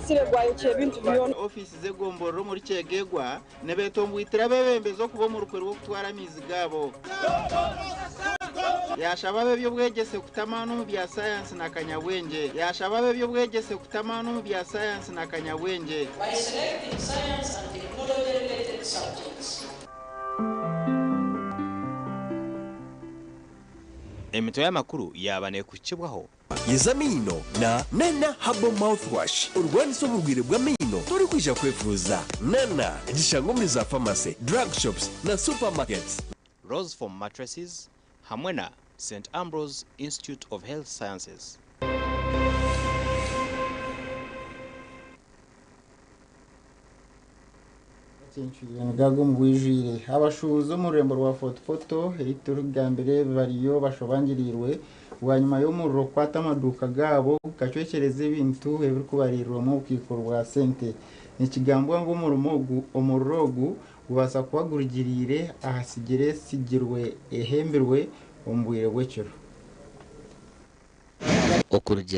Omurasire gwayokya ebintu byona. Ofiisi z'egomborora omuri Kyegegwa nibetomboitira abeebembezi okuba omu rukwe rw'okutwara amaizi gaabo. Yaashaba ab'eby'obwegyese kuta amaani omu bya sayansi na kanyabwengye. Yaashaba ab'eby'obwegyese kuta amaani omu bya sayansi na kanyabwengye. By selecting science and technology related subjects. Emitwe y'amakuru yaaba neekuhikibwaho. Yeza amaino na Nana Herbal Mouthwash orwanise oburwaire bw'amaino torikwija kwefuuza. Nana gishangwa omuri za pharmacy, drug shops na supermarkets. Rose Foam Mattresses hamwe na Saint Ambrose Institute of Health Sciences. Gago omu bwijwire. Abashuubuzi omu rurembo rwa Fort Portal ei turikugambira ebi bariyo bashobangiriirwe bwanyima y'omuriro kukwata amaduuka gaabo gukacwekyereza ebintu ebirikubariirwamu obukaikuru bwa sente. Nikigambwa ngu omuriro ogu gubaasa kuba gurugiriire aha sigiri etsigirwe ehembirwe omu bwire bw'ekiro. Okurugiirira.